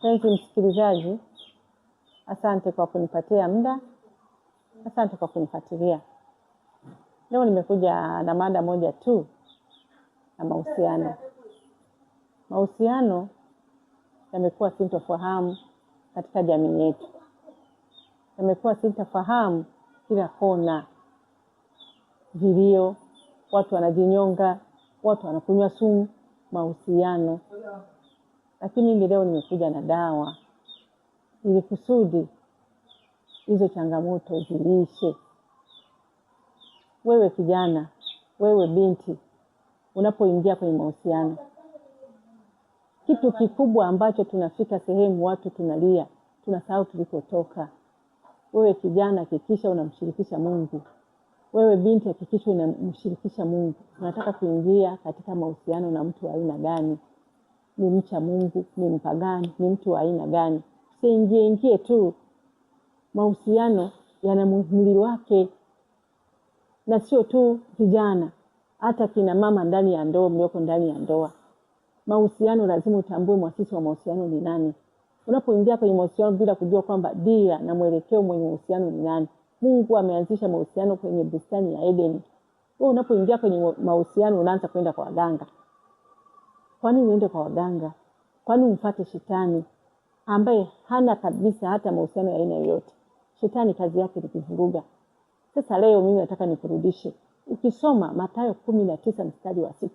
Mpenzi msikilizaji, asante kwa kunipatia muda, asante kwa kunifuatilia. Leo nimekuja na mada moja tu ya mahusiano. Mahusiano yamekuwa sintofahamu katika jamii yetu, yamekuwa sintofahamu kila kona, vilio, watu wanajinyonga, watu wanakunywa sumu, mahusiano. Lakini mimi leo nimekuja na dawa ili kusudi hizo changamoto ziishe. Wewe kijana, wewe binti, unapoingia kwenye mahusiano, kitu kikubwa ambacho tunafika sehemu watu tunalia, tunasahau tulikotoka. Wewe kijana, hakikisha unamshirikisha Mungu. Wewe binti, hakikisha unamshirikisha Mungu. Unataka kuingia katika mahusiano na mtu wa aina gani? Ni mcha Mungu? Ni mpagani? Ni mtu wa aina gani? Usiingie ingie tu. Mahusiano yana muhimili wake, na sio tu vijana, hata kina mama ndani ya ndoa, mlioko ndani ya ndoa. Mahusiano lazima utambue mwasisi wa mahusiano ni nani. Unapoingia kwenye mahusiano bila kujua kwamba dira na mwelekeo mwenye mahusiano ni nani. Mungu ameanzisha mahusiano kwenye bustani ya Edeni. Wewe unapoingia kwenye mahusiano unaanza kwenda kwa waganga. Kwani uende kwa waganga? Kwani umfuate shetani ambaye hana kabisa hata mahusiano ya aina yoyote? Shetani kazi yake ni kuvuruga. Sasa leo mimi nataka nikurudishe. Ukisoma Mathayo 19 mstari wa 6,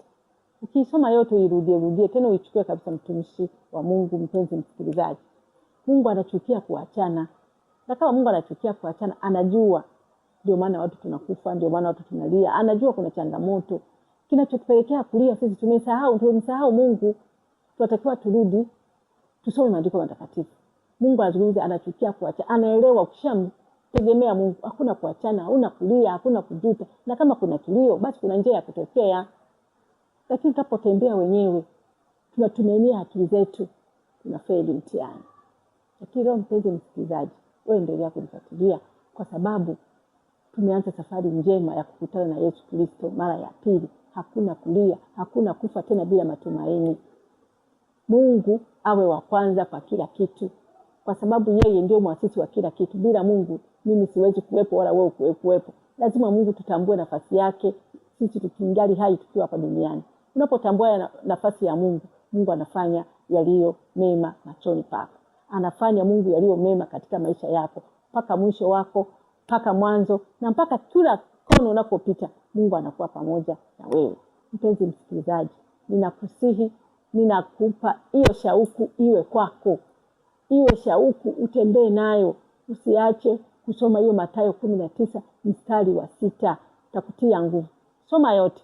ukisoma yote uirudie rudie tena uichukue kabisa, mtumishi wa Mungu, mpenzi msikilizaji. Mungu anachukia kuachana. Na kama Mungu anachukia kuachana, anajua. Ndio maana watu tunakufa, ndio maana watu tunalia. Anajua kuna changamoto. Kinachotupelekea kulia sisi tumemsahau Mungu. Tunatakiwa turudi tusome maandiko matakatifu. Mungu anazungumza, anachukia kuacha. Anaelewa ukishamtegemea Mungu hakuna kuachana, hakuna kulia, hakuna kujuta. Na kama kuna kilio basi kuna njia ya kutokea. Lakini tunapotembea wenyewe tunatumainia akili zetu, tunafeli mtihani. Lakini leo mpenzi msikilizaji, wewe endelea kunifuatilia kwa sababu tumeanza safari njema ya kukutana na Yesu Kristo mara ya pili. Hakuna kulia, hakuna kufa tena bila matumaini. Mungu awe wa kwanza kwa kila kitu, kwa sababu yeye ndio mwasisi wa kila kitu. Bila Mungu mimi siwezi kuwepo wala wewe kuwepo. Lazima Mungu tutambue nafasi yake sisi tukingali hai tukiwa hapa duniani. Unapotambua nafasi ya Mungu, Mungu anafanya yaliyo mema machoni pako. Anafanya Mungu yaliyo mema katika maisha yako, mpaka mwisho wako, mpaka mwanzo, na mpaka kila kona unakopita, Mungu anakuwa pamoja na wewe. Mpenzi msikilizaji, ninakusihi, ninakupa hiyo shauku iwe kwako. Iwe shauku utembee nayo. Usiache kusoma hiyo Mathayo 19 mstari wa 6. Takutia nguvu. Soma yote.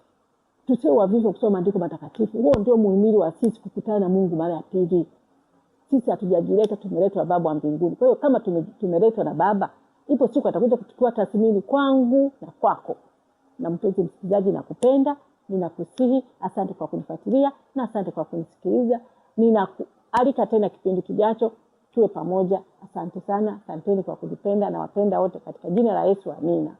Tusiwe wavivu kusoma maandiko matakatifu. Huo ndio muhimili wa sisi kukutana na Mungu mara ya pili. Sisi hatujajileta, tumeletwa na Baba wa mbinguni. Kwa hiyo kama tumeletwa na Baba, ipo siku atakuja kuchukua tathmini kwangu na kwako. Na mpenzi msikilizaji, nakupenda, ninakusihi, asante kwa kunifuatilia na asante kwa kunisikiliza. Ninakualika tena kipindi kijacho tuwe pamoja. Asante sana, asanteni kwa kunipenda na wapenda wote katika jina la Yesu, amina.